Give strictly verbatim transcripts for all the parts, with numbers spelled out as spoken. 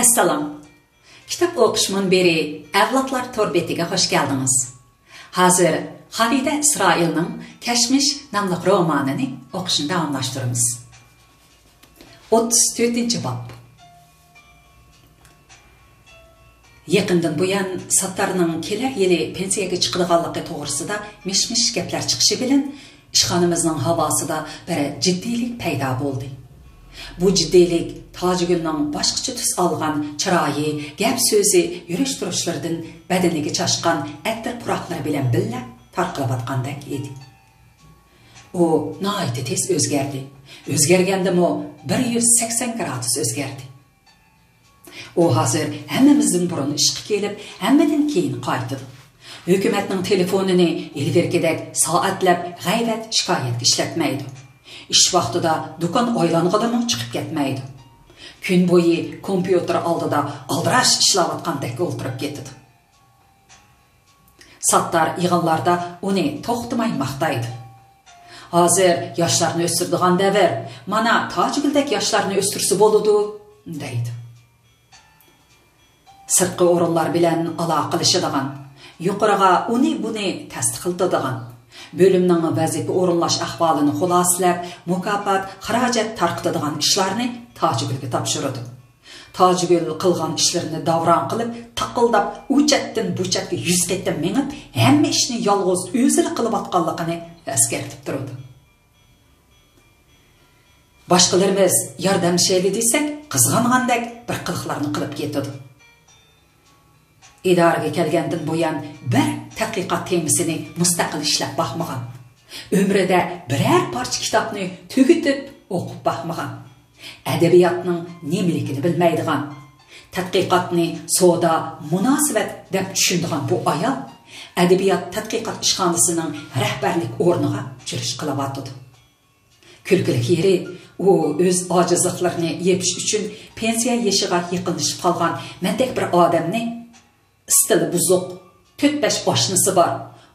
ئەسسالام. كىتاب ئوقۇش مۇنبىرى ئەۋلادلار تور بېتىگە خۇش كەلدىڭىز. ھازىر خالىدە ئىسرائىلنىڭ كەشمىش ناملىق رومانىنى ئوقۇشنى داۋاملاشتۇرىمىز. ئوتتۇز تۆتىنچى باب. يېقىندىن بۇيان ساتتارنىڭ كېلەر يىلى پېنسىيەگە چىقىدىغانلىقى توغرىسىدا مىش-مىش گەپلەر چىقىشى بىلەن ئىشخانىمىزنىڭ ھاۋاسىدا بىر جىددىيلىك پەيدا بولدى. بۇ جىددىيلىك تاجىگۈلنىڭ باشقىچە تۈس ئالغان چىرايى، گەپ-سۆزى، يۈرۈش-تۇرۇشلىرىدىن بەدىنىگە چاچقان ئەتىر پۇراقلىرى بىلەن بىللە تارقىلىۋاتقاندەك ئىدى. ئۇ ناھايىتى تېز ئۆزگەردى. ئۆزگەرگەندىمۇ بىر يۈز سەكسەن گرادۇس ئۆزگەردى. ئۇ ھازىر ھەممىمىزدىن بۇرۇن ئىشقا كېلىپ، ھەممىدىن كېيىن قايتىدۇ. ھۆكۈمەتنىڭ تېلېفونىنى ئىلگىرىكىدەك سائەتلەپ غەيۋەت، شىكايەتكە ئىشلەتمەيدۇ. ئىش ۋاقتىدا دۇكان ئايلانغىلىمۇ چىقىپ كەتمەيدۇ. كۈن بويى كومپيۇتېر ئالدىدا ئالدىراش ئىشلەۋاتقاندەك ئولتۇرۇپ كېتىدۇ. ساتتار يىغىنلاردا ئۇنى توختىماي ماختايدۇ. «ھازىر ياشلارنى ئۆستۈرىدىغان دەۋر، مانا تاجىگۈلدەك ياشلارنى ئۆستۈرسە بولىدۇ» دەيدۇ. سىرتقى ئورۇنلار بىلەن ئالاقىلىشىدىغان، يۇقىرىغا ئۇنى-بۇنى تەستىقلىتىدىغان، بۆلۈمنىڭ ۋەزىپە ئورۇنلاش ئەھۋالىنى خۇلاسىلەپ، مۇكاپات، خىراجەت تارقىتىدىغان ئىشلارنى تاجىگۈلگە تاپشۇرىدۇ. تاجىگۈل قىلغان ئىشلىرىنى داۋراڭ قىلىپ، تاقىلداپ ئۇ چەتتىن بۇ چەتكە يۈز قېتىم مېڭىپ، ھەممە ئىشنى يالغۇز ئۆزىلا قىلىۋاتقانلىقىنى ئەسكەرتىپ تۇرىدۇ. باشقىلىرىمىز ياردەملىشەيلى دېسەك، قىزغانغاندەك بىر قىلىقلارنى قىلىپ كېتىدۇ. ئىدارىگە كەلگەندىن بۇيان بىر تەتقىقات تېمىسىنى مۇستەقىل ئىشلەپ باقمىغان. ئۆمرىدە بىرەر پارچە كىتابنى تۈگىتىپ ئوقۇپ باقمىغان. ئەدەبىياتنىڭ نېمىلىكىنى بىلمەيدىغان، تەتقىقاتنى سودا، مۇناسىۋەت دەپ چۈشىنىدىغان بۇ ئايال ئەدەبىيات تەتقىقات ئىشخانىسىنىڭ رەھبەرلىك ئورنىغا يۈرۈش قىلىۋاتىدۇ. كۈلكىلىك يېرى، ئۇ ئۆز ئاجىزلىقلىرىنى يېپىش ئۈچۈن پېنسىيە يېشىغا يېقىنلىشىپ قالغان مەندەك بىر ئادەمنى، ئىستىلى بۇزۇق، تۆت-بەش ئاشنىسى بار،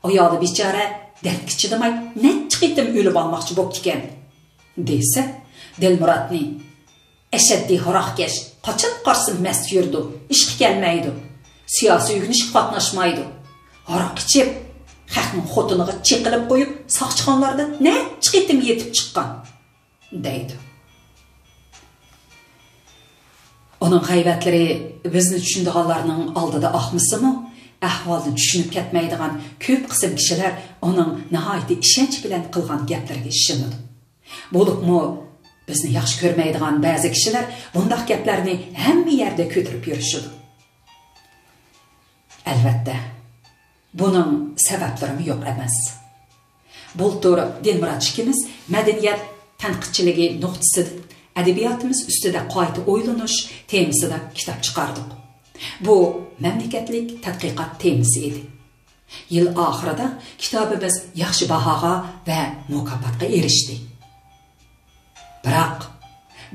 ئايالى بىچارە دەردكە چىدىماي نەچچە قېتىم ئۆلۈۋالماقچى بوپتىكەن، دېسە، دىلمۇراتنى، «ئەشەددىي ھاراقكەش، قاچان قارىسا مەست يۈرىدۇ، ئىشقا كەلمەيدۇ، سىياسىي ئۆگىنىشكە قاتناشمايدۇ. ھاراق ئىچىپ، خەقنىڭ خوتۇنىغا چېقىلىپ قويۇپ، ساقچىخانىلاردا نەچچە قېتىم يېتىپ چىققان» دەيدۇ. ئۇنىڭ غەيۋەتلىرى بىزنى چۈشىنىدىغانلارنىڭ ئالدىدا ئاقمىسىمۇ، ئەھۋالنى چۈشىنىپ كەتمەيدىغان كۆپ قىسىم كىشىلەر ئۇنىڭ ناھايىتى ئىشەنچ بىلەن قىلغان گەپلىرىگە ئىشىنىدۇ. بولۇپمۇ بىزنى ياخشى كۆرمەيدىغان بەزى كىشىلەر بۇنداق گەپلەرنى ھەممە يەردە كۆتۈرۈپ يۈرۈشىدۇ. ئەلۋەتتە، بۇنىڭ سەۋەبلىرىمۇ يوق ئەمەس. بۇلتۇر دىلمۇرات ئىككىمىز مەدەنىيەت تەنقىدچىلىكى نۇقتىسىدىن ئەدەبىياتىمىز ئۈستىدە قايتا ئويلىنىش تېمىسىدا كىتاب چىقاردۇق. بۇ مەملىكەتلىك تەتقىقات تېمىسى ئىدى. يىل ئاخىرىدا كىتابىمىز ياخشى باھاغا ۋە مۇكاپاتقا ئېرىشتى. بىراق،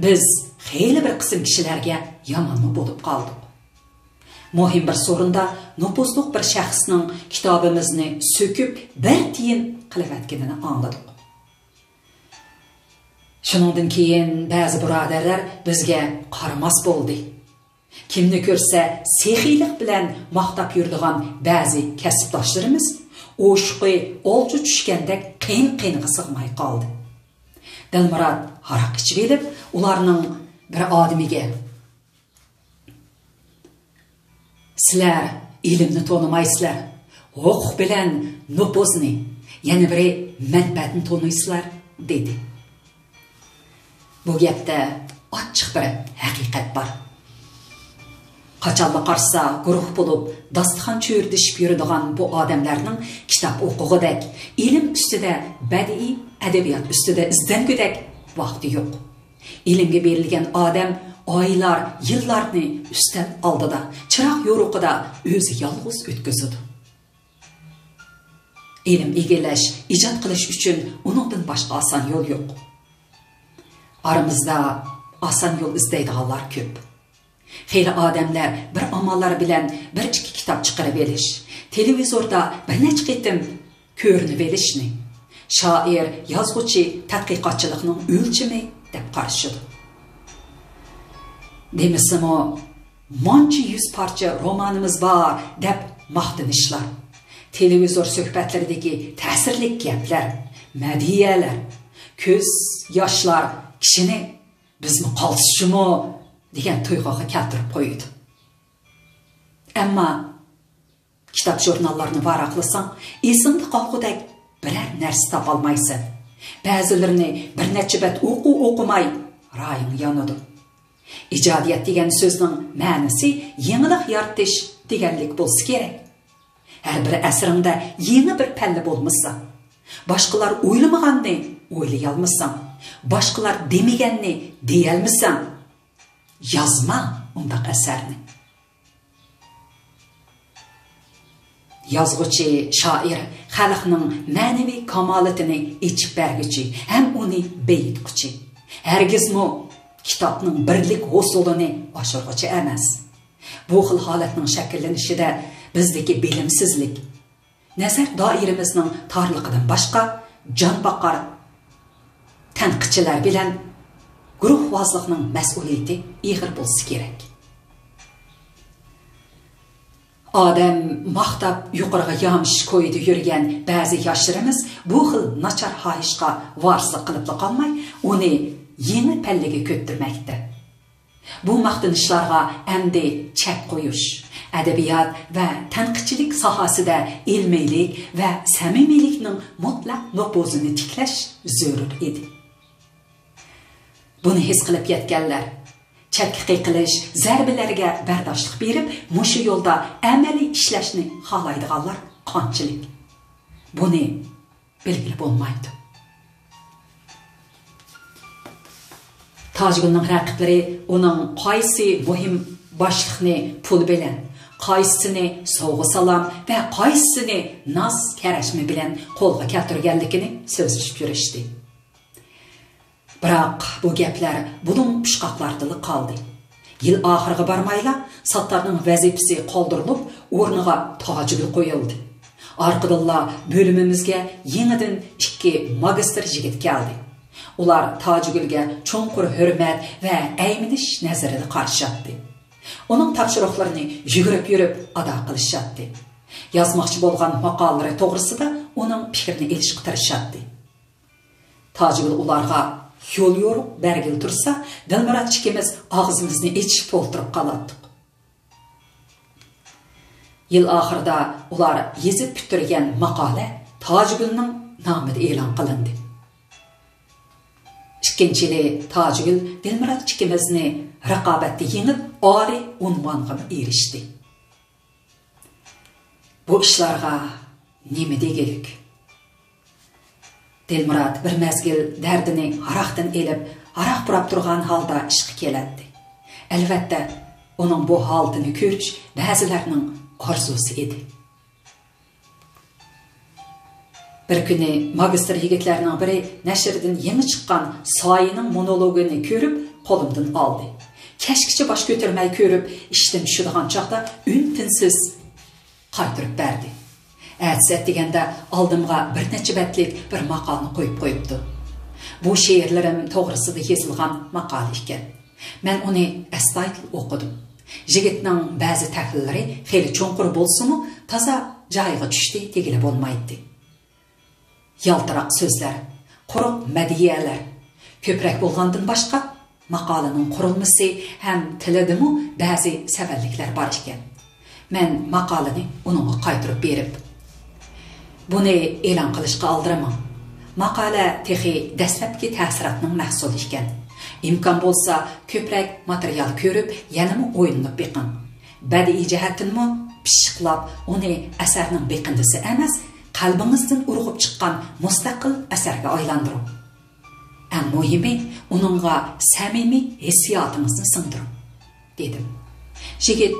بىز خېلى بىر قىسىم كىشىلەرگە يامانمۇ بولۇپ قالدۇق. مۇھىم بىر سورۇندا نوپۇزلۇق بىر شەخسنىڭ كىتابىمىزنى سۆكۈپ، بىر تىيىن قىلىۋەتكىنىنى ئاڭلىدۇق. شۇنىڭدىن كېيىن بەزى بۇرادەرلەر بىزگە قارىماس بولدى. كىمنى كۆرسە سېخىيلىق بىلەن ماختاپ يۈرىدىغان بەزى كەسىپداشلىرىمىز ئوشۇقى ئولجا چۈشكەندەك قىن-قىنىغا سىغماي قالدى. دىلمۇرات ھاراق ئىچىۋېلىپ، ئۇلارنىڭ بىر ئادىمىگە، «سىلەر ئىلىمنى تونۇمايسىلەر، ھوقۇق بىلەن نوپۇزنى، يەنە بىرى مەنپەئەتنى تونۇيسىلەر» دېدى. بۇ گەپتە ئاچچىق بىر ھەقىقەت بار. قاچانلا قارىسا گۇرۇھ بولۇپ، داستىخان چۆرىدىشىپ يۈرىدىغان بۇ ئادەملەرنىڭ كىتاب ئوقۇغۇدەك، ئىلىم ئۈستىدە، بەدىئىي ئەدەبىيات ئۈستىدە ئىزدەنگۈدەك ۋاقتى يوق. ئىلىمگە بېرىلگەن ئادەم ئايلار، يىللارنى ئۈستەل ئالدىدا، چىراغ يورۇقىدا ئۆزى يالغۇز ئۆتكۈزىدۇ. ئىلىم ئىگىلەش، ئىجاد قىلىش ئۈچۈن ئۇنىڭدىن باشقا ئاسان يول يوق. ئارىمىزدا ئاسان يول ئىزدەيدىغانلار كۆپ. خېلى ئادەملەر بىر ئاماللار بىلەن بىر ئىككى كىتاب چىقىرىۋېلىش، تېلېۋىزوردا بىر نەچچە قېتىم كۆرۈنۈۋېلىشنى شائىر، يازغۇچى، تەتقىقاتچىلىقنىڭ ئۆلچىمى دەپ قارىشىدۇ. دېمىسىمۇ، مانچە يۈز پارچە رومانىمىز بار دەپ ماختىنىشلار، تېلېۋىزور سۆھبەتلىرىدىكى تەسىرلىك گەپلەر، مەدھىيەلەر، كۆز ياشلار كىشىنى «بىزمۇ قالتىسچىمۇ؟» دېگەن تۇيغۇغا كەلتۈرۈپ قويىدۇ. ئەمما كىتاب ژۇرناللارنى ۋاراقلىساڭ، ئېسىڭدە قالغۇدەك بىرەر نەرسە تاپالمايسەن. بەزىلىرىنى بىر نەچچە بەت ئوقۇ ئوقۇماي رايىڭ يانىدۇ. ئىجادىيەت دېگەن سۆزنىڭ مەنىسى يېڭىلىق يارىتىش دېگەنلىك بولسا كېرەك. ھەر بىر ئەسىرىڭدە يېڭى بىر پەللە بولمىسا، باشقىلار ئويلىمىغاننى ئويلىيالمىساڭ، باشقىلار دېمىگەننى دېيەلمىسەڭ، يازما ئۇنداق ئەسەرنى. يازغۇچى، شائىر خەلقنىڭ مەنىۋى كامالىتىنى ئېچىپ بەرگۈچى ھەم ئۇنى بېيىتقۇچى. ھەرگىزمۇ كىتابنىڭ بىرلىك ھوسۇلىنى ئاشۇرغۇچى ئەمەس. بۇ خىل ھالەتنىڭ شەكىللىنىشىدە بىزدىكى بىلىمسىزلىك، نەزەر دائىرىمىزنىڭ تارلىقىدىن باشقا، جان باقار تەنقىدچىلەر بىلەن گۇرۇھۋازلىقنىڭ مەسئۇلىيىتى ئېغىر بولسا كېرەك. ئادەم ماختاپ يۇقىرىغا يامىشىش كويىدا يۈرگەن بەزى ياشلىرىمىز بۇ خىل ناچار خاھىشقا ۋارىسلىق قىلىپلا قالماي، ئۇنى يېڭى پەللىگە كۆتۈرمەكتە. بۇ ماختىنىشلارغا ئەمدى چەك قويۇش، ئەدەبىيات ۋە تەنقىدچىلىك ساھەسىدە ئىلمىيلىك ۋە سەمىمىيلىكنىڭ مۇتلەق نوپۇزىنى تىكلەش زۆرۈر ئىدى. بۇنى ھېس قىلىپ يەتكەنلەر، چەتكە قېقىلىش، زەربىلەرگە بەرداشلىق بېرىپ، مۇشۇ يولدا ئەمەلىي ئىشلەشنى خالايدىغانلار قانچىلىك؟ بۇنى بىلگىلى بولمايدۇ. تاجگۈلنىڭ رەقىبلىرى ئۇنىڭ قايسى مۇھىم باشلىقنى پۇل بىلەن، قايسىسىنى سوۋغا-سالام ۋە قايسىسىنى ناز-كەرەشمە بىلەن قولغا كەلتۈرگەنلىكىنى سۆزلىشىپ يۈرۈشتى. بىراق بۇ گەپلەر بۇلۇڭ پۇچقاقلاردىلا قالدى. يىل ئاخىرىغا بارمايلا، ساتتارنىڭ ۋەزىپىسى قالدۇرۇلۇپ، ئورنىغا تاجىگۈل قويۇلدى. ئارقىدىنلا بۆلۈمىمىزگە يېڭىدىن ئىككى ماگىستىر يىگىت كەلدى. ئۇلار تاجىگۈلگە چوڭقۇر ھۆرمەت ۋە ئەيمىنىش نەزىرىدە قارىشاتتى. ئۇنىڭ تاپشۇرۇقلىرىنى يۈگۈرۈپ يۈرۈپ ئادا قىلىشاتتى. يازماقچى بولغان ماقالىلىرى توغرىسىدا ئۇنىڭ پىكرىنى ئېلىشقا تىرىشاتتى. تاجىگۈل ئۇلارغا يول يورۇق بەرگىلى تۇرسا، دىلمۇرات ئىككىمىز ئاغزىمىزنى ئېچىشىپ ئولتۇرۇپ قالاتتۇق. يىل ئاخىرىدا ئۇلار يېزىپ پۈتتۈرگەن ماقالە تاجىگۈلنىڭ نامىدا ئېلان قىلىندى. ئىككىنچى يىلى تاجىگۈل دىلمۇرات ئىككىمىزنى رىقابەتتە يېڭىپ، ئالىي ئۇنۋانغىمۇ ئېرىشتى. بۇ ئىشلارغا نېمە دېگۈلۈك؟ دىلمۇرات بىر مەزگىل دەردىنى ھاراقتىن ئېلىپ، ھاراق پۇراپ تۇرغان ھالدا ئىشقا كېلەتتى. ئەلۋەتتە، ئۇنىڭ بۇ ھالىتىنى كۆرۈش بەزىلەرنىڭ ئارزۇسى ئىدى. بىر كۈنى ماگىستىر يىگىتلەرنىڭ بىرى نەشردىن يېڭى چىققان سايىنىڭ مونولوگىنى كۆرۈپ، قولۇمدىن ئالدى. كەچكىچە باش كۆتۈرمەي كۆرۈپ، ئىشتىن چۈشىدىغان چاغدا ئۈن-تىنسىز قايتۇرۇپ بەردى. ئەتىسى ئەتىگەندە ئالدىمغا بىر نەچچە بەتلىك بىر ماقالىنى قويۇپ قويۇپتۇ. بۇ شېئىرلىرىم توغرىسىدا يېزىلغان ماقالە ئىكەن. مەن ئۇنى ئەستايىدىل ئوقۇدۇم. يىگىتنىڭ بەزى تەھلىللىرى خېلى چوڭقۇر بولسىمۇ، تازا جايىغا چۈشتى دېگىلى بولمايتتى. يالتىراق سۆزلەر، قۇرۇق مەدھىيەلەر كۆپرەك بولغاندىن باشقا، ماقالىنىڭ قۇرۇلمىسى ھەم تىلىدىمۇ بەزى سەۋەنلىكلەر بار ئىكەن. مەن ماقالىنى ئۇنىڭغا قايتۇرۇپ بېرىپ، بۇنى ئېلان قىلىشقا ئالدىرىماڭ. ماقالە تېخى دەسلەپكى تەسىراتنىڭ مەھسۇلى ئىكەن. ئىمكان بولسا، كۆپرەك ماتېرىيال كۆرۈپ، يەنىمۇ ئويلىنىپ بېقىڭ. بەدىئىي جەھەتتىنمۇ پىششىقلاپ، ئۇنى ئەسەرنىڭ بېقىندىسى ئەمەس، قەلبىڭىزدىن ئۇرغۇپ چىققان مۇستەقىل ئەسەرگە ئايلاندۇرۇڭ. ئەڭ مۇھىمى، ئۇنىڭغا سەمىمىي ھېسسىياتىڭىزنى سىڭدۈرۈڭ، دېدىم. يىگىت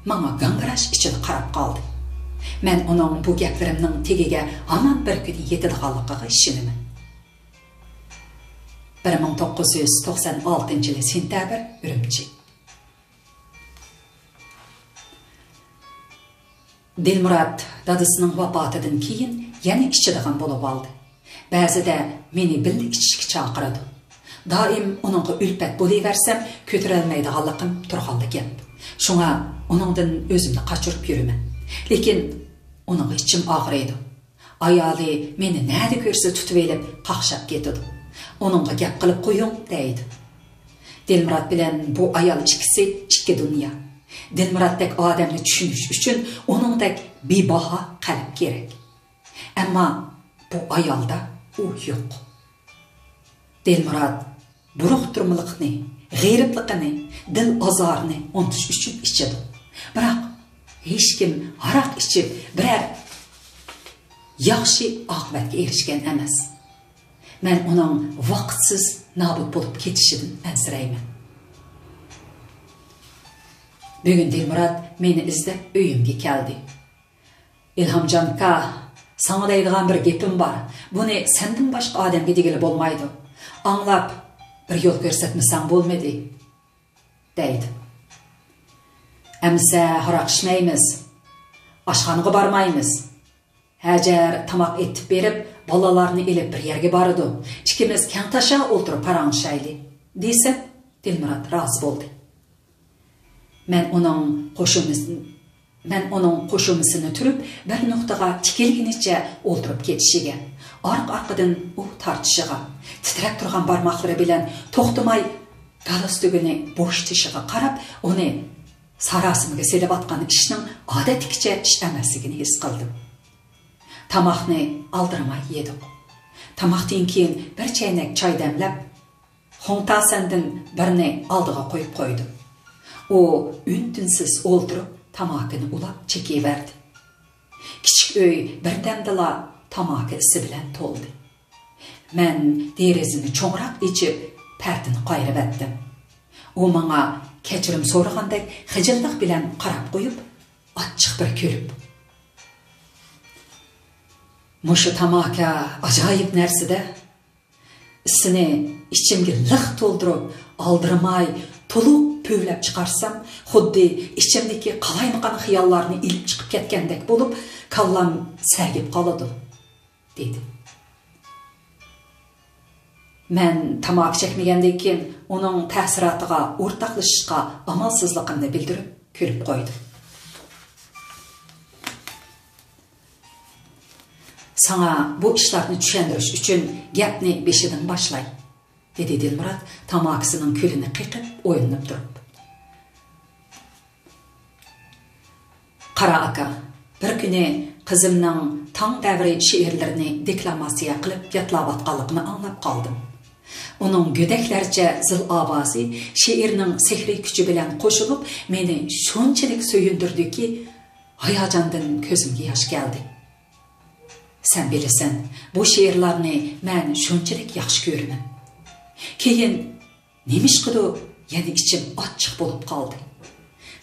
ماڭا گاڭگىراش ئىچىدە قاراپ قالدى. مەن ئۇنىڭ بۇ گەپلىرىمنىڭ تېگىگە ھامان بىر كۈنى يېتىدىغانلىقىغا ئىشىنىمەن. بىر مىڭ توققۇز يۈز توقسان ئالتىنچى يىلى سېنتەبىر، ئۈرۈمچى. دىلمۇرات دادىسىنىڭ ۋاپاتىدىن كېيىن يەنە ئىچىدىغان بولۇۋالدى. بەزىدە مېنى بىللە ئىچىشكە چاقىرىدۇ. دائىم ئۇنىڭغا ئۈلپەت بولۇۋەرسەم، كۆتۈرەلمەيدىغانلىقىم تۇرغانلا گەپ. شۇڭا ئۇنىڭدىن ئۆزۈمنى قاچۇرۇپ يۈرىمەن. لېكىن ئۇنىڭغا ئىچىم ئاغرىيدۇ. ئايالى مېنى نەدە كۆرسە تۇتۇۋېلىپ قاقشاپ كېتىدۇ. ئۇنىڭغا گەپ قىلىپ قويۇڭ دەيدۇ. دىلمۇرات بىلەن بۇ ئايال ئىككىسى ئىككى دۇنيا. دىلمۇراتتەك ئادەمنى چۈشىنىش ئۈچۈن ئۇنىڭدەك بىباھا قەلب كېرەك. ئەمما بۇ ئايالدا ئۇ يوق. دىلمۇرات بۇرۇقتۇرمىلىقنى، غېرىبلىقىنى، دىل ئازارىنى ئۇنتۇش ئۈچۈن ئىچىدۇ. بىراق ھېچكىم ھاراق ئىچىپ بىرەر ياخشى ئاقىۋەتكە ئېرىشكەن ئەمەس. مەن ئۇنىڭ ۋاقىتسىز نابۇت بولۇپ كېتىشىدىن ئەنسىرەيمەن. بۈگۈن دىلمۇرات مېنى ئىزدەپ ئۆيۈمگە كەلدى. ئىلھامجان ئاكا، ساڭا دەيدىغان بىر گېپىم بار. بۇنى سەندىن باشقا ئادەمگە دېگىلى بولمايدۇ. ئاڭلاپ، بىر يول كۆرسەتمىسەڭ بولمىدى، دەيدۇ. ئەمىسە ھاراق ئىچمەيمىز. ئاشخانىغا بارمايمىز. ھەجەر تاماق ئېتىپ بېرىپ، بالىلارنى ئېلىپ بىر يەرگە بارىدۇ. ئىككىمىز كەڭ تاشا ئولتۇرۇپ پاراڭلىشايلى، دېسە، دىلمۇرات رازى بولدى. مەن ئۇنىڭ قوشۇمىسىنى، مەن ئۇنىڭ قوشۇمىسىنى تۈرۈپ، بىر نۇقتىغا تىكىلگىنىچە ئولتۇرۇپ كېتىشىگە، ئارقا-ئارقىدىن ئۇ تارتىشىغا، تىترەپ تۇرغان بارماقلىرى بىلەن توختىماي گالستۇكىنى بوشىتىشىغا قاراپ، ئۇنى ساراسىمىگە سېلىۋاتقان ئىشنىڭ ئادەتتىكىچە ئىش ئەمەسلىكىنى ھېس قىلدىم. تاماقنى ئالدىرىماي يېدۇق. تاماقتىن كېيىن بىر چەينەك چاي دەملەپ، خۇڭتاسەندىن بىرنى ئالدىغا قويۇپ قويدۇم. ئۇ ئۈن-تىنسىز ئولتۇرۇپ، تاماكىنى ئۇلاپ چېكىۋەردى. كىچىك ئۆي بىردەمدىلا تاماكا ئىسى بىلەن تولدى. مەن دېرىزىنى چوڭراق ئېچىپ، پەردىنى قايرىۋەتتىم. ئۇ ماڭا كەچۈرۈم سورىغاندەك خىجىللىق بىلەن قاراپ قويۇپ، ئاچچىق بىر كۈلۈپ، «مۇشۇ تاماكا ئاجايىپ نەرسە-دە. ئىسىنى ئىچىمگە لىق تولدۇرۇپ، ئالدىرىماي، تولۇق پۈۋلەپ چىقارسام، خۇددى ئىچىمدىكى قالايمىقان خىياللارنى ئېلىپ چىقىپ كەتكەندەك بولۇپ، كاللام سەگىپ قالىدۇ.» دېدى. مەن تاماكا چەكمىگەندىن كېيىن ئۇنىڭ تەسىراتىغا ئورتاقلىشىشقا ئامالسىزلىقىمنى بىلدۈرۈپ كۈلۈپ قويدۇم. «ساڭا بۇ ئىشلارنى چۈشەندۈرۈش ئۈچۈن گەپنى بېشىدىن باشلاي.» دېدى دىلمۇرات تاماكىسىنىڭ كۈلىنى قېقىپ ئويلىنىپ تۇرۇپ. «قارا ئاكا، بىر كۈنى قىزىمنىڭ تاڭ دەۋرى شېئىرلىرىنى دېكلاماتسىيە قىلىپ يادلاۋاتقانلىقىنى ئاڭلاپ قالدىم. ئۇنىڭ گۆدەكلەرچە زىل ئاۋازى شېئىرنىڭ سېھرىي كۈچى بىلەن قوشۇلۇپ، مېنى شۇنچىلىك سۆيۈندۈردىكى، ھاياجاندىن كۆزۈمگە ياش كەلدى. سەن بىلىسەن، بۇ شېئىرلارنى مەن شۇنچىلىك ياخشى كۆرىمەن. كېيىن نېمىشقىدۇر يەنە ئىچىم ئاچچىق بولۇپ قالدى.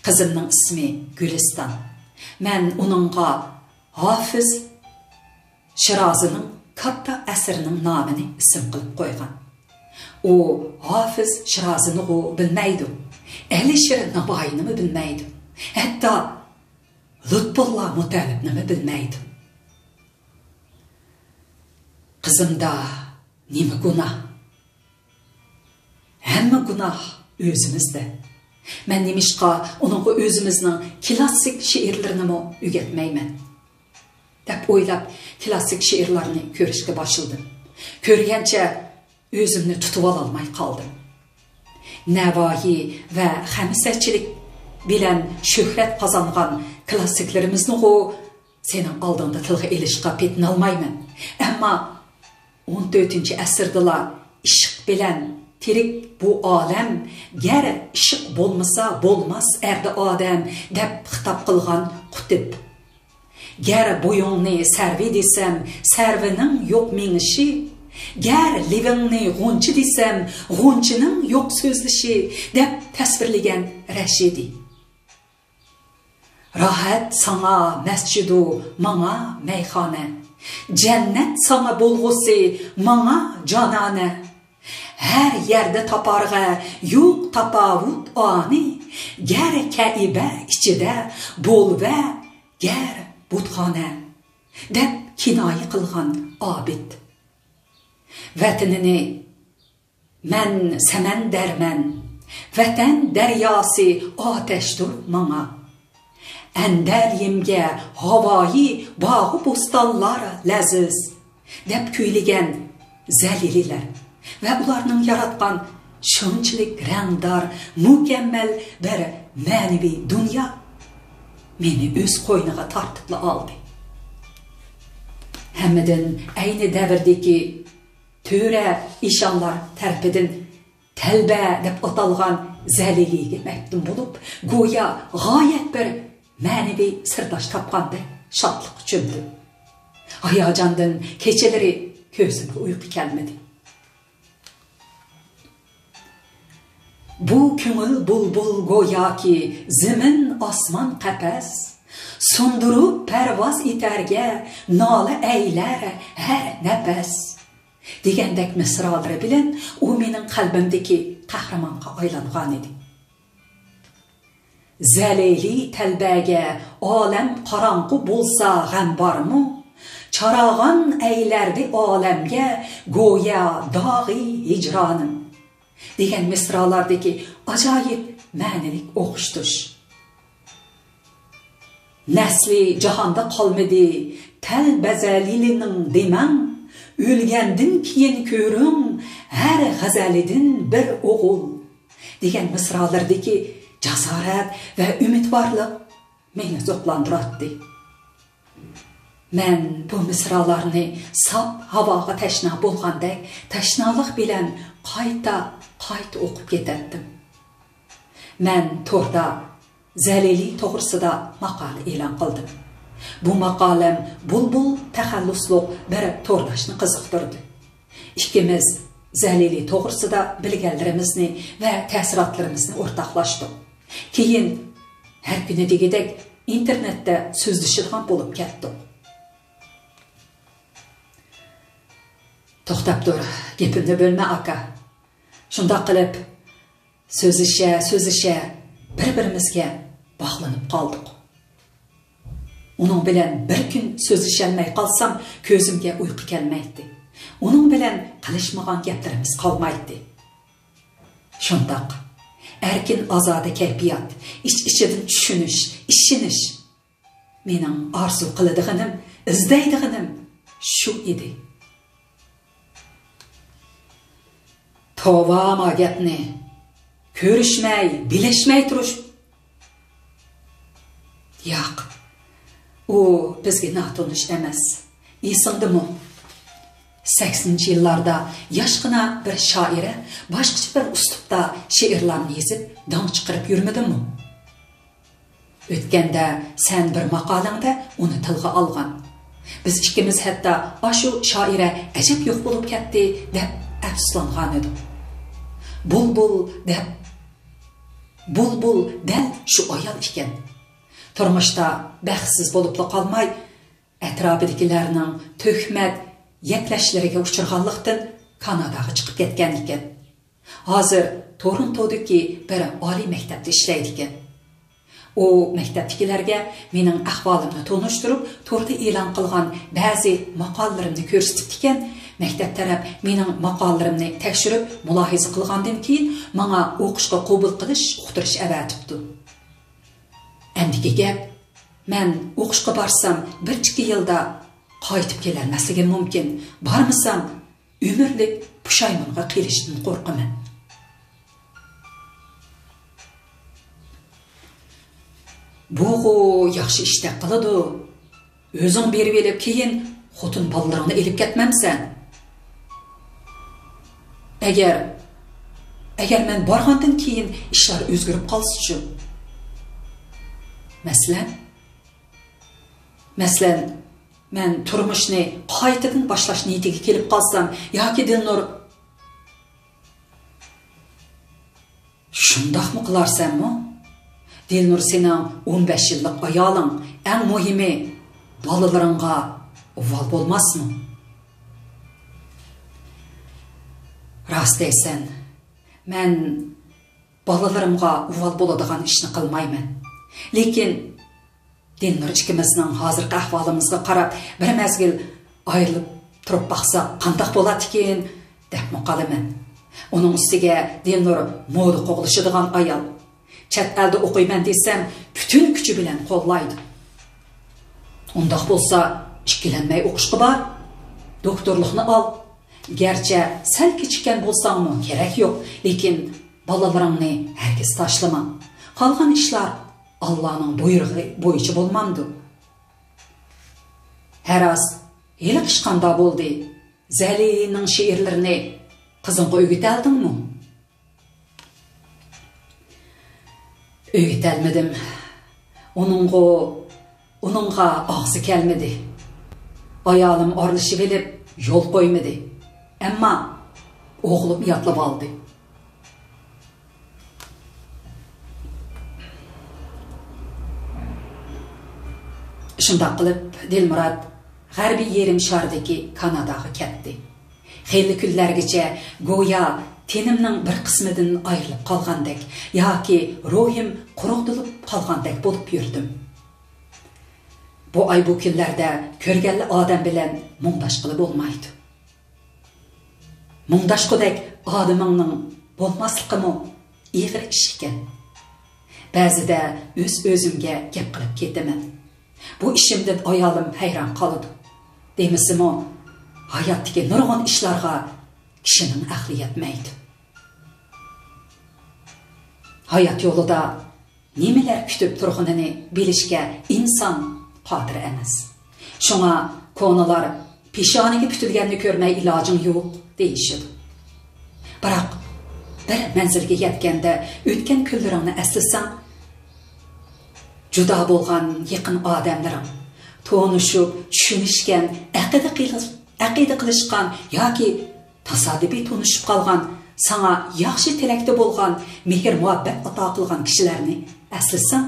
قىزىمنىڭ ئىسمى گۈلىستان. مەن ئۇنىڭغا ھافىز شىرازىنىڭ كاتتا ئەسىرىنىڭ نامىنى ئىسىم قىلىپ قويغان. ئۇ ھافىز شىرازىنىغۇ بىلمەيدۇ، ئەلىشىر ناۋايىنىمۇ بىلمەيدۇ، ھەتتا لۇتپۇللا مۇتەللىپنىمۇ بىلمەيدۇ. قىزىمدا نېمە گۇناھ؟ ھەممە گۇناھ ئۆزىمىزدە. مەن نېمىشقا ئۇنىڭغا ئۆزىمىزنىڭ كلاسسىك شېئىرلىرىنىمۇ ئۆگەتمەيمەن؟» دەپ ئويلاپ، كلاسسىك شېئىرلارنى كۆرۈشكە باشلىدىم. كۆرگەنچە ئۆزۈمنى تۇتۇۋالالماي قالدىم. «نەۋايى ۋە خەمسەچىلىك بىلەن شۆھرەت قازانغان كلاسسىكلىرىمىزنىغۇ سېنىڭ ئالدىڭدا تىلغا ئېلىشقا پېتىنالمايمەن. ئەمما ئون تۆتىنچى ئەسىردىلا ئىشق بىلەن تىرىك بۇ ئالەم، گەر ئىشق بولمىسا بولماس ئەردە ئادەم» دەپ خىتاب قىلغان قۇتۇب. «گەر بويۇڭنى سەرۋى دېسەم، سەرۋىنىڭ يوق مېڭىشى، گەر لېۋىڭنى غۇنچە دېسەم، غۇنچىنىڭ يوق سۆزلىشى» دەپ تەسۋىرلىگەن رەشىدى. «راھەت ساڭا مەسچىدۇ، ماڭا مەيخانا، جەننەت ساڭا بولغۇسى، ماڭا جانانە. ھەر يەردە تاپارغا يوق تاپاۋۇت ئانى، گەر كەئىبە ئىچىدە بولۇۋە، گەر بۇتخانا» دەپ كىنايە قىلغان ئابىد. ۋەتىنىنى «مەن سەمەندەرمەن، ۋەتەن دەرياسى ئاتەشتۇر ماڭا، ئەندەلىيىمگە ھاۋايى باغۇ بوستانلار لەززىز، دەپ كۈيلىگەن زەلىلىلەر ۋە ئۇلارنىڭ ياراتقان شۇنچىلىك رەڭدار، مۇكەممەل بىر مەنىۋى دۇنيا مېنى ئۆز قوينىغا تارتىپلا ئالدى. ھەممىدىن ئەينى دەۋردىكى تۆرە ئىشانلار تەرىپىدىن تەلبە دەپ ئاتالغان زەلىلىگە مەپتۇن بولۇپ، گويا غايەت بىر مەنىۋى سىرداش تاپقاندەك شادلىققا چۆمدۈم. ھاياجاندىن كېچىلىرى كۆزۈمگە ئۇيقۇ كەلمىدى. بۇ كۆڭۈل بۇلبۇل گوياكى زېمىن ئاسمان قەپەس، سۇندۇرۇپ پەرۋاز ئېتەرگە نالە ئەيلەر ھەر نەپەس، دېگەندەك مىسرالىرى بىلەن ئۇ مېنىڭ قەلبىمدىكى قەھرىمانغا ئايلانغانىدى. زەلىلى تەلبەگە ئالەم قاراڭغۇ بولسا غەم بارمۇ؟ چاراغان ئەيلەردى ئالەمگە گويا داغى ھىجرانىم، دېگەن مىسرالارىدىكى ئاجايىپ مەنىلىك ئوخشىتىش. نەسلى جاھاندا قالمىدى تەلبە زەلىلىنىڭ دېمەڭ، ئۆلگەندىن كېيىن كۆرۈڭ ھەر غەزەلىدىن بىر ئوغۇل، دېگەن مىسرالىرىدىكى جاسارەت ۋە ئۈمىدۋارلىق مېنى زوقلاندۇراتتى. مەن بۇ مىسرالارنى ساپ ھاۋاغا تەشنا بولغاندەك تەشنالىق بىلەن قايتا، قايتا ئوقۇپ كېتەتتىم. مەن توردا زەلىلى توغرىسىدا ماقالە ئېلان قىلدىم. بۇ ماقالەم بۇلبۇل تەخەللۇسلۇق بىر تورداشنى قىزىقتۇردى. ئىككىمىز زەلىلى توغرىسىدا بىلگەنلىرىمىزنى ۋە تەسىراتلىرىمىزنى ئورتاقلاشتۇق. كېيىن ھەر كۈنى دېگۈدەك ئىنتېرنېتتە سۆزلىشىدىغان بولۇپ كەتتۇق. توختاپ تۇر، گېپىمنى بۆلمە، ئاكا. شۇنداق قىلىپ، سۆزلىشە، سۆزلىشە بىر-بىرىمىزگە باغلىنىپ قالدۇق. ئۇنىڭ بىلەن بىر كۈن سۆزلىشەلمەي قالسام، كۆزۈمگە ئۇيقۇ كەلمەيتتى. ئۇنىڭ بىلەن قىلىشمىغان گەپلىرىمىز قالمايتتى. شۇنداق ئەركىن-ئازادە كەيپىيات، ئىچ-ئىچىدىن چۈشىنىش، ئىشىنىش. مېنىڭ ئارزۇ قىلىدىغىنىم، ئىزدەيدىغىنىم شۇ ئىدى. توۋا، ما گەپنى. كۆرۈشمەي، بىلىشمەي تۇرۇش. ياق، ئۇ بىزگە ناتونۇش ئەمەس. ئېسىڭدىمۇ؟ سەكسىنىنچى يىللاردا ياشقىنا بىر شائىرە باشقىچە بىر ئۇسلۇبتا شېئىرلارنى يېزىپ، داڭ چىقىرىپ يۈرمىدىمۇ؟ ئۆتكەندە سەن بىر ماقالەڭدە ئۇنى تىلغا ئالغان. بىز ئىككىمىز ھەتتا ئاشۇ شائىرە ئەجەب يوق بولۇپ كەتتى دەپ ئەپسۇسلانغانىدۇق. بۇلبۇل دەپ، بۇلبۇل دەل شۇ ئايال ئىكەن. تۇرمۇشتا بەختسىز بولۇپلا قالماي، ئەتراپىدىكىلەرنىڭ تۆھمەت يەكلەشلىرىگە ئۇچرىغانلىقتىن كاناداغا چىقىپ كەتكەن ئىكەن. ھازىر تورونتودىكى بىر ئالىي مەكتەپتە ئىشلەيدىكەن. ئۇ مەكتەپتىكىلەرگە مېنىڭ ئەھۋالىمنى تونۇشتۇرۇپ، توردا ئېلان قىلغان بەزى ماقالىلىرىمنى كۆرسىتىپتىكەن. مەكتەپ تەرەپ مېنىڭ ماقالىلىرىمنى تەكشۈرۈپ، مۇلاھىزە قىلغاندىن كېيىن، ماڭا ئوقۇشقا قوبۇل قىلىش ئۇقتۇرۇش ئەۋەتىپتۇ. ئەمدىكى گەپ، مەن ئوقۇشقا بارسام، بىر-ئىككى يىلدا قايتىپ كېلەلمەسلىكىم مۇمكىن. بارمىسام، ئۆمۈرلۈك پۇشايمانغا قېلىشتىن قورقىمەن. بۇغۇ ياخشى ئىشتەك قىلىدۇ. ئۆزۈڭ بېرىۋېلىپ، كېيىن خوتۇن بالىلىرىڭنى ئېلىپ كەتمەمسەن؟ ئەگەر، ئەگەر مەن بارغاندىن كېيىن ئىشلار ئۆزگىرىپ قالسىچۇ؟ مەسىلەن؟ مەسىلەن، مەن تۇرمۇشنى قايتىدىن باشلاش نىيىتىگە كېلىپ قالسام ياكى دىلنۇر، شۇنداقمۇ قىلارسەنمۇ؟ دىلنۇر سېنىڭ ئون بەش يىللىق ئايالىڭ، ئەڭ مۇھىمى بالىلىرىڭغا ئۇۋال بولماسمۇ؟ راست دەيسەن، مەن بالىلىرىمغا ئۇۋال بولىدىغان ئىشنى قىلمايمەن. لېكىن دىلنۇر ئىككىمىزنىڭ ھازىرقى ئەھۋالىمىزغا قاراپ، بىر مەزگىل ئايرىلىپ تۇرۇپ باقساق قانداق بولاتتىكىن، دەپمۇ قالىمەن. ئۇنىڭ ئۈستىگە دىلنۇر مودا قوغلىشىدىغان ئايال. چەت ئەلدە ئوقۇيمەن دېسەم، پۈتۈن كۈچى بىلەن قوللايدۇ. ئۇنداق بولسا، ئىككىلەنمەي ئوقۇشقا بار. دوكتورلۇقنى ئال. گەرچە سەل كېچىككەن بولساڭمۇ كېرەك يوق، لېكىن بالىلىرىڭنى ھەرگىز تاشلىما. قالغان ئىشلار ئاللانىڭ بۇيرۇقى بويىچە بولمامدۇ؟ ھە راست، ھېلىقى ئىش قانداق بولدى؟ زەلىلىنىڭ شېئىرلىرىنى قىزىڭغا ئۆگىتەلدىڭمۇ؟ ئۆگىتەلمىدىم. ئۇنىڭغۇ، ئۇنىڭغا ئاغزى كەلمىدى. ئايالىم ئارىلىشىۋېلىپ يول قويمىدى. ئەمما ئوغلۇم يادلىۋالدى. شۇنداق قىلىپ، دىلمۇرات غەربىي يېرىم شاردىكى كاناداغا كەتتى. خېلى كۈنلەرگىچە گويا تېنىمنىڭ بىر قىسمىدىن ئايرىلىپ قالغاندەك ياكى روھىم قۇرۇقتۇلۇپ قالغاندەك بولۇپ يۈردۈم. بۇ ئاي، بۇ كۈنلەردە كۆرگەنلا ئادەم بىلەن مۇڭداشقىلى بولمايدۇ. مۇڭداشقۇدەك ئادىمىڭنىڭ بولماسلىقىمۇ ئېغىر ئىش ئىكەن. بەزىدە ئۆز-ئۆزۈمگە گەپ قىلىپ كېتىمەن. بۇ ئىشىمدىن ئايالىم ھەيران قالىدۇ. دېمىسىمۇ، ھاياتتىكى نۇرغۇن ئىشلارغا كىشىنىڭ ئەقلى يەتمەيدۇ. ھايات يولىدا نېمىلەر كۈتۈپ تۇرغىنىنى بىلىشكە ئىنسان قادىر ئەمەس. شۇڭا كونىلار، «پېشانىگە پۈتۈلگەننى كۆرمەي ئىلاجىڭ يوق» دېيىشىدۇ. بىراق، بىر مەنزىلگە يەتكەندە ئۆتكەن كۈنلىرىڭنى ئەسلىسەڭ، جۇدا بولغان يېقىن ئادەملىرىڭ، تونۇشۇپ، چۈشىنىشكەن، ئەقىدە قىلىش-، ئەقىدە قىلىشقان ياكى تاسادىپىي تونۇشۇپ قالغان، ساڭا ياخشى تىلەكتە بولغان، مېھىر-مۇھەببەت ئاتا قىلغان كىشىلەرنى ئەسلىسەڭ،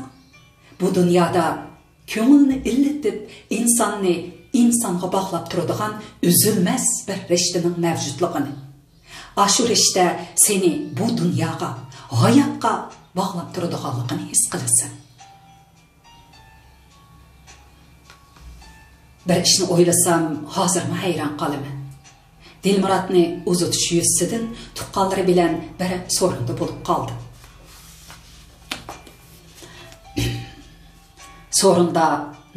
بۇ دۇنيادا كۆڭۈلنى ئىللىتىپ، ئىنساننى ئىنسانغا باغلاپ تۇرىدىغان ئۈزۈلمەس بىر رىشتىنىڭ مەۋجۇتلۇقىنى، ئاشۇ رىشتە سېنى بۇ دۇنياغا، ھاياتقا باغلاپ تۇرىدىغانلىقىنى ھېس قىلىسەن. بىر ئىشنى ئويلىسام، ھازىرمۇ ھەيران قالىمەن. دىلمۇراتنى ئۇزىتىش يۈزىسىدىن تۇغقانلىرى بىلەن بىر سورۇندا بولۇپ قالدى. سورۇندا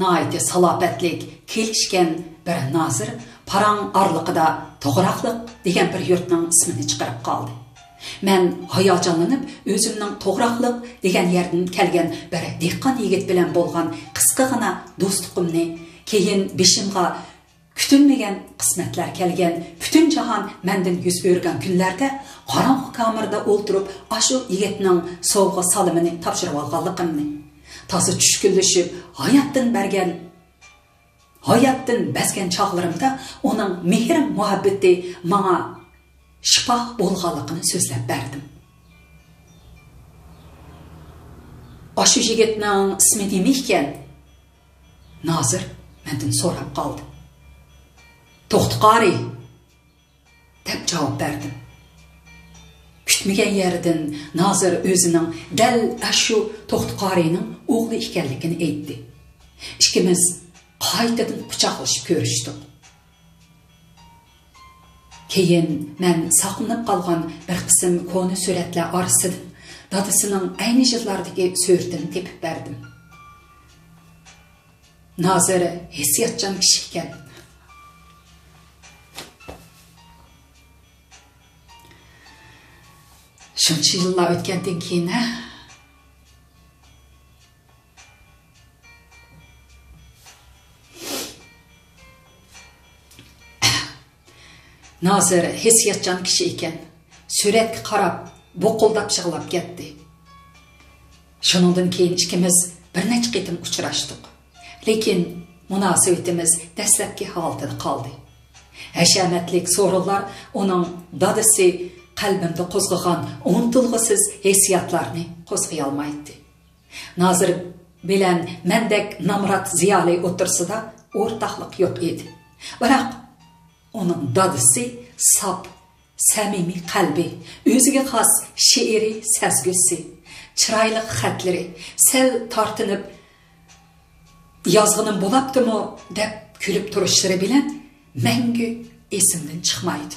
ناھايىتى سالاپەتلىك، كېلىشكەن بىر نازىر پاراڭ ئارىلىقىدا توغراقلىق دېگەن بىر يۇرتنىڭ ئىسمىنى چىقىرىپ قالدى. مەن ھاياجانلىنىپ، ئۆزۈمنىڭ توغراقلىق دېگەن يەردىن كەلگەن بىر دېھقان يىگىت بىلەن بولغان قىسقىغىنا دوستلۇقۇمنى، كېيىن بېشىمغا كۈتۈلمىگەن قىسمەتلەر كەلگەن، پۈتۈن جاھان مەندىن يۈز ئۆرۈگەن كۈنلەردە قاراڭغۇ كامېردا ئولتۇرۇپ، ئاشۇ يىگىتنىڭ سوۋغا سالىمىنى تاپشۇرۇۋالغانلىقىمنى، تازا چۈشكۈنلىشىپ، ھاياتتىن بەرگەن، ھاياتتىن بەزگەن چاغلىرىمدا ئۇنىڭ مېھىر-مۇھەببىتى ماڭا شىپا بولغانلىقىنى سۆزلەپ بەردىم. «ئاشۇ يىگىتنىڭ ئىسمى نېمە ئىكەن؟» نازىر مەندىن سوراپ قالدى. «توختى قارى» دەپ جاۋاب بەردىم. كۈتمىگەن يەردىن نازىر ئۆزىنىڭ دەل ئاشۇ توختى قارىنىڭ ئوغلى ئىكەنلىكىنى ئېيتتى. ئىككىمىز قايتىدىن قۇچاقلىشىپ كۆرۈشتۇق. كېيىن مەن ساقلىنىپ قالغان بىر قىسىم كونا سۈرەتلەر ئارىسىدىن دادىسىنىڭ ئەينى يىللاردىكى سۈرىتىنى تېپىپ بەردىم. نازىر ھېسسىياتچان كىشى ئىكەن. شۇنچە يىللار ئۆتكەندىن كېيىن، ھە؟ نازىر ھېسسىياتچان كىشى ئىكەن. سۈرەتكە قاراپ، بۇقۇلداپ يىغلاپ كەتتى. شۇنىڭدىن كېيىن ئىككىمىز بىر نەچچە قېتىم ئۇچراشتۇق. لېكىن مۇناسىۋىتىمىز دەسلەپكى ھالىتىدە قالدى. ھەشەمەتلىك سورۇنلار ئۇنىڭ دادىسى قەلبىمدە قوزغىغان ئۇنتۇلغۇسىز ھېسسىياتلارنى قوزغىيالمايتتى. نازىر بىلەن مەندەك نامرات زىيالىي ئوتتۇرىسىدا ئورتاقلىق يوق ئىدى. بىراق ئۇنىڭ دادىسى ساپ، سەمىمىي قەلبى، ئۆزىگە خاس شېئىرىي سەزگۈسى، چىرايلىق خەتلىرى، سەل تارتىنىپ، «يازغىنىم بولاپتىمۇ؟» دەپ كۈلۈپ تۇرۇشلىرى بىلەن مەڭگۈ ئېسىمدىن چىقمايدۇ.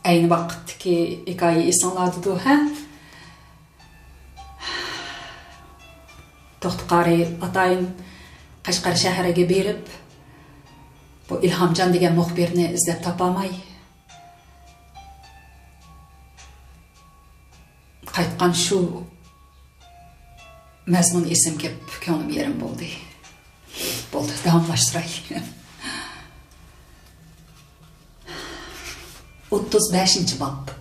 ئەينى ۋاقىتتىكى ھېكايە ئېسىڭلاردىدۇ، ھە؟ توختى قارى ئاتايىن قەشقەر شەھىرىگە بېرىپ، بۇ ئىلھامجان دېگەن مۇخبىرنى ئىزدەپ تاپالماي قايتقان شۇ مەزمۇن ئېسىمگە كېلىپ، كۆڭلۈم يېرىم بولدى. بولدى، داۋاملاشتۇراي. ئوتتۇز بەشىنچى باب.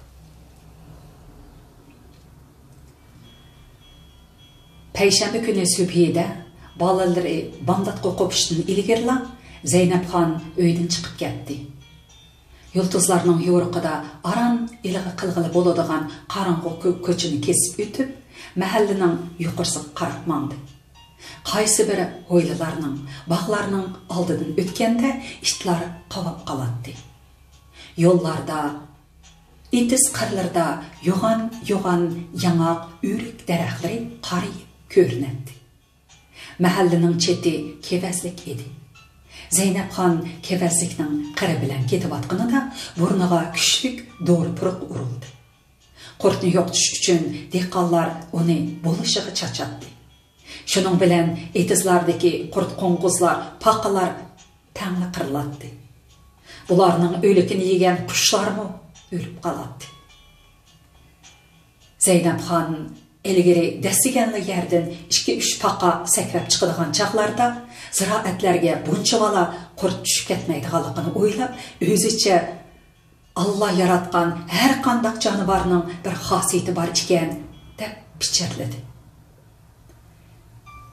پەيشەنبە كۈنى سۈبھىدە بالىلىرى بامداتقا قوپۇشتىن ئىلگىرىلا زەينەپخان ئۆيدىن چىقىپ كەتتى. يۇلتۇزلارنىڭ يورۇقىدا ئاران ئىلغا قىلغىلى بولىدىغان قاراڭغۇ كۆ-، كوچىنى كېسىپ ئۆتۈپ، مەھەللىنىڭ يۇقىرىسىغا قاراپ ماڭدى. قايسى بىر ھويلىلارنىڭ، باغلارنىڭ ئالدىدىن ئۆتكەندە ئىتلار قاۋاپ قالاتتى. يوللاردا، ئېتىز قىرلىرىدا يوغان-يوغان ياڭاق، ئۆرۈك دەرەخلىرى قارىيىپ كۆرۈنەتتى. مەھەللىنىڭ چېتى كېۋەزلىك ئىدى. زەينەپخان كېۋەزلىكنىڭ قىرى بىلەن كېتىۋاتقىنىدا بۇرنىغا كۈچلۈك دورا پۇرىقى ئۇرۇلدى. قۇرتنى يوقىتىش ئۈچۈن دېھقانلار ئۇنى بولۇشىغا چاچاتتى. شۇنىڭ بىلەن ئېتىزلاردىكى قۇرت-قوڭغۇزلار، پاقىلار تەڭلا قىرىلاتتى. بۇلارنىڭ ئۆلۈكىنى يېگەن قۇشلارمۇ ئۆلۈپ قالاتتى. زەينەپخان ئىلگىرى دەسسىگەنلا يەردىن ئىككى-ئۈچ پاقا سەكرەپ چىقىدىغان چاغلاردا، زىرائەتلەرگە بۇنچىۋالا قۇرت چۈشۈپ كەتمەيدىغانلىقىنى ئويلاپ، ئۆزىچە، «ئاللا ياراتقان ھەر قانداق جانىۋارنىڭ بىر خاسىيىتى بار ئىكەن» دەپ پىچىرلىدى.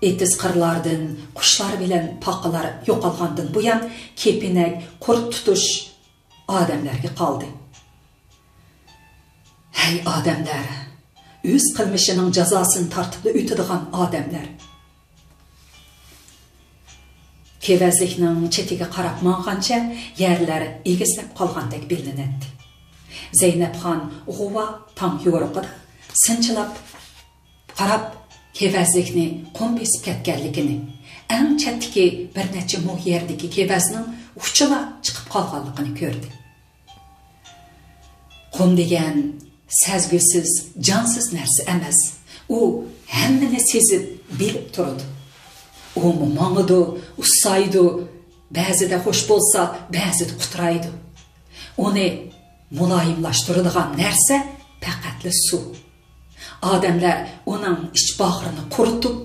ئېتىز قىرلاردىن قۇشلار بىلەن پاقىلار يوقالغاندىن بۇيان، كېپىنەك، قۇرت تۇتۇش ئادەملەرگە قالدى. ھەي ئادەملەر! ئۆز قىلمىشىنىڭ جازاسىنى تارتىپلا ئۆتىدىغان ئادەملەر! كېۋەزلىكنىڭ چېتىگە قاراپ ماڭغانچە يەرلەر ئېگىزلەپ قالغاندەك بىلىنەتتى. زەينەپخان غۇۋا تاڭ يورۇقىدا سىنچىلاپ قاراپ، كېۋەزلىكنى قۇم بېسىپ كەتكەنلىكىنى، ئەڭ چەتتىكى بىر نەچچە مو يەردىكى كېۋەزنىڭ ئۇچىلا چىقىپ قالغانلىقىنى كۆردى. قۇم دېگەن سەزگۈسىز، جانسىز نەرسە ئەمەس. ئۇ ھەممىنى سېزىپ، بىلىپ تۇرىدۇ. ئۇمۇ ماڭىدۇ، ئۇسسايدۇ، بەزىدە خوش بولسا، بەزىدە قۇترايدۇ. ئۇنى مۇلايىملاشتۇرىدىغان نەرسە پەقەتلا سۇ. ئادەملەر ئۇنىڭ ئىچ باغرىنى قۇرۇتۇپ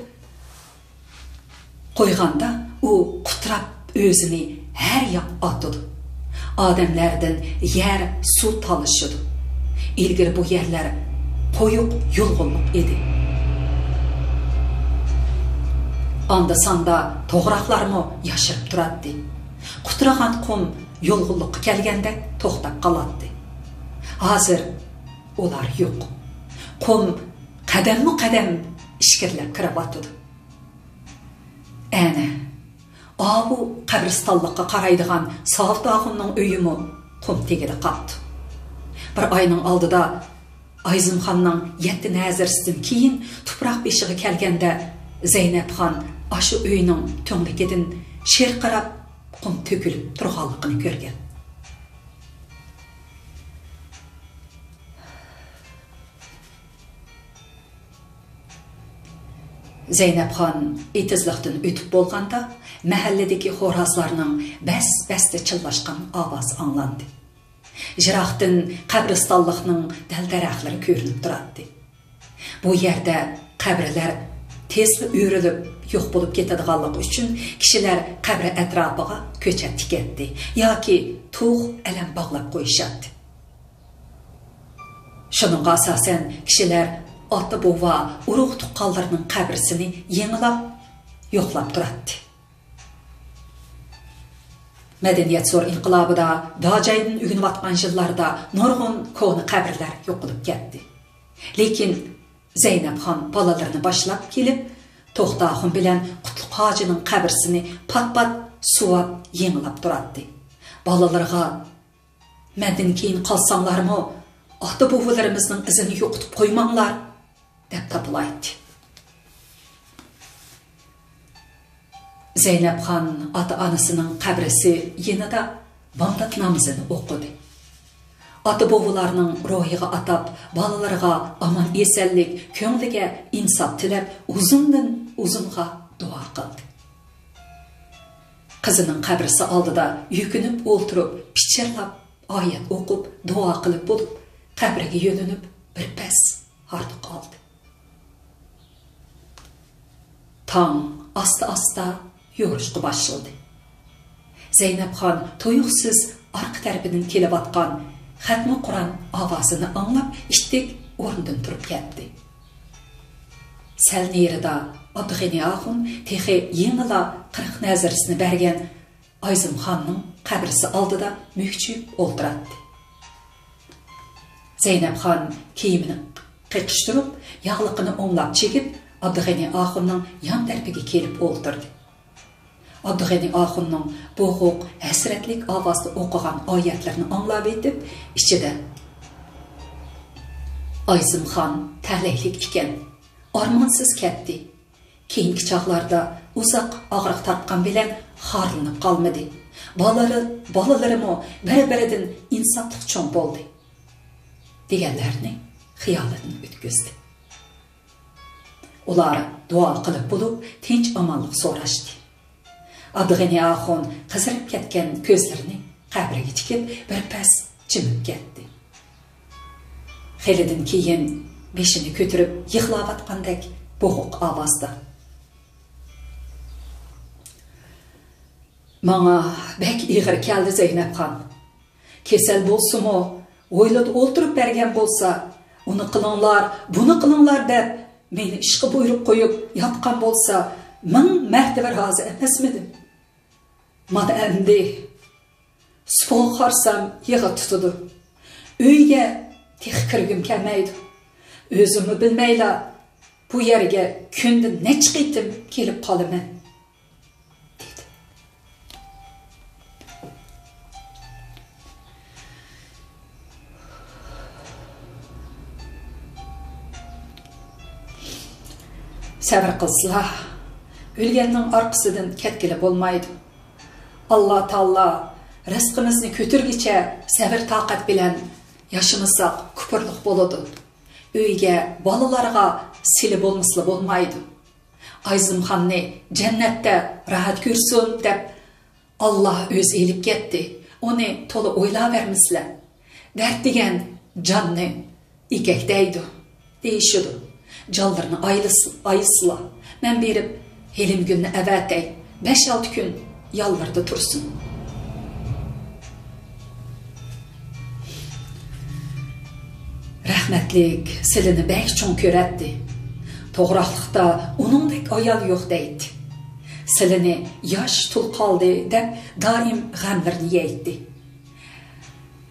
قويغاندا، ئۇ قۇتراپ ئۆزىنى ھەر ياققا ئاتىدۇ. ئادەملەردىن يەر، سۇ تالىشىدۇ. ئىلگىرى بۇ يەرلەر قويۇق يۇلغۇنلۇق ئىدى. ئاندا-ساندا توغراقلارمۇ ياشىرىپ تۇراتتى. قۇترىغان قۇم يۇلغۇنلۇققا كەلگەندە توختاپ قالاتتى. ھازىر ئۇلار يوق. قۇم قەدەممۇ قەدەم ئىچكىرىلەپ كىرىۋاتىدۇ. ئەنە، ئاۋۇ قەبرىستانلىققا قارايدىغان ساۋۇت ئاخۇننىڭ ئۆيىمۇ قۇم تېگىدە قاپتۇ. بىر ئاينىڭ ئالدىدا ئايزىمخاننىڭ يەتتە نەزىرىسىدىن كېيىن تۇپراق بېشىغا كەلگەندە، زەينەپخان ئاشۇ ئۆينىڭ تۈڭلۈكىدىن شىرقىراپ قۇم تۆكۈلۈپ تۇرغانلىقىنى كۆرگەن. زەينەپخان ئېتىزلىقتىن ئۆتۈپ بولغاندا، مەھەللىدىكى خورازلارنىڭ بەس-بەستە چىللاشقان ئاۋازى ئاڭلاندى. يىراقتىن قەبرىستانلىقنىڭ دەل-دەرەخلىرى كۆرۈنۈپ تۇراتتى. بۇ يەردە قەبرىلەر تېزلا ئۆرۈلۈپ يوق بولۇپ كېتىدىغانلىقى ئۈچۈن، كىشىلەر قەبرە ئەتراپىغا كۆچەت تىكەتتى ياكى تۇغ، ئەلەم باغلاپ قويۇشاتتى. شۇنىڭغا ئاساسەن، كىشىلەر ئاتا-بوۋا، ئۇرۇق-تۇغقانلىرىنىڭ قەبرىسىنى يېڭىلاپ، يوقلاپ تۇراتتى. مەدەنىيەت زور ئىنقىلابىدا داجايدىن ئۆگىنىۋاتقان يىللاردا نۇرغۇن كونا قەبرىلەر يوقىلىپ كەتتى. لېكىن زەينەپخان بالىلىرىنى باشلاپ كېلىپ، توختى ئاخۇن بىلەن قۇتلۇق ھاجىنىڭ قەبرىسىنى پات-پات سۇۋاپ يېڭىلاپ تۇراتتى. بالىلىرىغا، «مەندىن كېيىن قالساڭلارمۇ، ئاتا-بوۋىلىرىمىزنىڭ ئىزىنى يوقىتىپ قويماڭلار» دەپ تاپىلايتتى. زەينەپخان ئاتا-ئانىسىنىڭ قەبرىسى يېنىدا بامدات نامىزىنى ئوقۇدى. ئاتا-بوۋىلارنىڭ روھىغا ئاتاپ، بالىلىرىغا ئامان-ئېسەنلىك، كۆڭلىگە ئىنساپ تىلەپ، ئۇزۇندىن ئۇزۇنغا دۇئا قىلدى. قىزىنىڭ قەبرىسى ئالدىدا يۈكۈنۈپ ئولتۇرۇپ، پىچىرلاپ ئايەت ئوقۇپ، دۇئا قىلىپ بولۇپ، قەبرىگە يۆلىنىپ، بىر پەس ھاردۇق ئالدى. تاڭ ئاستا-ئاستا يورۇشقا باشلىدى. زەينەپخان تۇيۇقسىز ئارقا تەرىپىدىن كېلىۋاتقان خەتمە قۇرئان ئاۋازىنى ئاڭلاپ، ئىتتىك ئورنىدىن تۇرۇپ كەتتى. سەل نېرىدا ئابدۇغېنى ئاخۇن تېخى يېڭىلا قىرىق نەزىرىسىنى بەرگەن ئايزىمخاننىڭ قەبرىسى ئالدىدا مۈكچىيىپ ئولتۇراتتى. زەينەپخان كىيىمىنى قېقىشتۇرۇپ، ياغلىقىنى ئوڭلاپ چىگىپ، ئابدۇغېنى ئاخۇننىڭ يان تەرىپىگە كېلىپ ئولتۇردى. ئابدۇغېنى ئاخۇننىڭ بوغۇق، ھەسرەتلىك ئاۋازدا ئوقۇغان ئايەتلىرىنى ئاڭلاۋېتىپ، ئىچىدە، «ئايزىمخان تەلەيلىك ئىكەن، ئارمانسىز كەتتى. كېيىنكى چاغلاردا ئۇزاق ئاغرىق تارتقان بىلەن خارلىنىپ قالمىدى. بالىلىرى، بالىلىرىمۇ بىر-بىرىدىن ئىنساپلىق چوڭ بولدى» دېگەنلەرنى خىيالىدىن ئۆتكۈزدى. ئۇلار دۇئا قىلىپ بولۇپ، تىنچ-ئامانلىق سوراشتى. ئابدۇغېنى ئاخۇن قىزىرىپ كەتكەن كۆزلىرىنى قەبرىگە تىكىپ، بىر پەس جىمىپ كەتتى. خېلىدىن كېيىن بېشىنى كۆتۈرۈپ يىغلاۋاتقاندەك بوغۇق ئاۋازدا، «ماڭا بەك ئېغىر كەلدى، زەينەپخان. كېسەل بولسىمۇ، ھويلىدا ئولتۇرۇپ بەرگەن بولسا، ئۇنى قىلىڭلار، بۇنى قىلىڭلار دەپ، مېنى ئىشقا بۇيرۇق قويۇپ ياتقان بولسا، مىڭ مەرتىۋە رازى ئەمەسمىدىم. مانا ئەمدى سۇپىغا قارىسام، يىغا تۇتىدۇ. ئۆيگە تېخى كىرگۈم كەلمەيدۇ. ئۆزۈممۇ بىلمەيلا بۇ يەرگە كۈندە نەچچە قېتىم كېلىپ قالىمەن» دېدى. سەۋر قىلسىلا، ئۆلگەننىڭ ئارقىسىدىن كەتكىلى بولمايدۇ. ئاللا تائالا رىزقىمىزنى كۆتۈرگۈچە سەۋر-تاقەت بىلەن ياشىمىساق، كۇپۇرلۇق بولىدۇ. ئۆيگە، بالىلارغا سىلى بولمىسىلا بولمايدۇ. ئايزىمخاننى جەننەتتە راھەت كۆرسۇن دەپ، ئاللا ئۆزى ئېلىپ كەتتى. ئۇنى تولا ئويلاۋەرمىسىلە. دەرد دېگەن جاننى ئېگەكدەيدۇ، دېيىشىدۇ. جانلىرىنى ئايلىس-، ئايىسىلا. مەن بېرىپ ھېلىمگۈلنى ئەۋەتەي. بەش-ئالتە كۈن يانلىرىدا تۇرسۇن. رەھمەتلىك سىلىنى بەك چوڭ كۆرەتتى. توغراقلىقتا ئۇنىڭدەك ئايال يوق دەيتتى. سىلىنى ياش تۇل قالدى دەپ دائىم غەملىرىنى يەيتتى.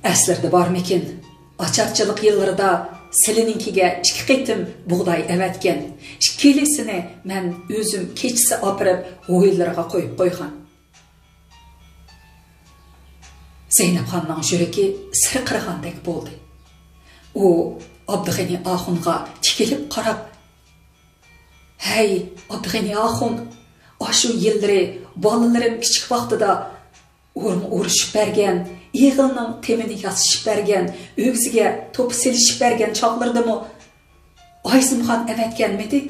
ئەسلىرىدە بارمىكىن؟ ئاچارچىلىق يىللىرىدا سىلىنىڭكىگە ئىككى قېتىم بۇغداي ئەۋەتكەن. ئىككىلىسىنى مەن ئۆزۈم كېچىسى ئاپىرىپ ھويلىلىرىغا قويۇپ قويغان. زەينەپخاننىڭ يۈرىكى سىرقىرىغاندەك بولدى. ئۇ ئابدۇغېنى ئاخۇنغا تىكىلىپ قاراپ، «ھەي، ئابدۇغېنى ئاخۇن، ئاشۇ يىللىرى بالىلىرىم كىچىك ۋاقتىدا ئۇرما ئۇرۇشۇپ بەرگەن، ئېغىلنىڭ تېمىنى ياسىشىپ بەرگەن، ئۆگزىگە توپا سېلىشىپ بەرگەن چاغلىرىدىمۇ ئايزىمخان ئەۋەتكەنمىدى؟»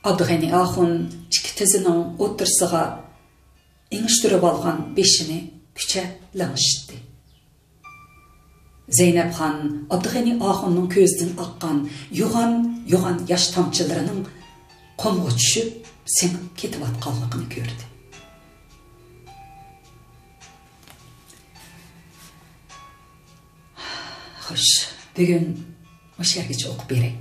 ئابدۇغېنى ئاخۇن ئىككى تىزىنىڭ ئوتتۇرىسىغا ئېڭىشتۈرۈۋالغان بېشىنى پۈچە لىڭشىتتى. زەينەپخان ئابدۇغېنى ئاخۇننىڭ كۆزىدىن ئاققان يوغان-يوغان ياش تامچىلىرىنىڭ قۇمغا چۈشۈپ، سىڭىپ كېتىۋاتقانلىقىنى كۆردى. خوش، بۈگۈن مۇشۇ يەرگىچە ئوقۇپ بېرەي.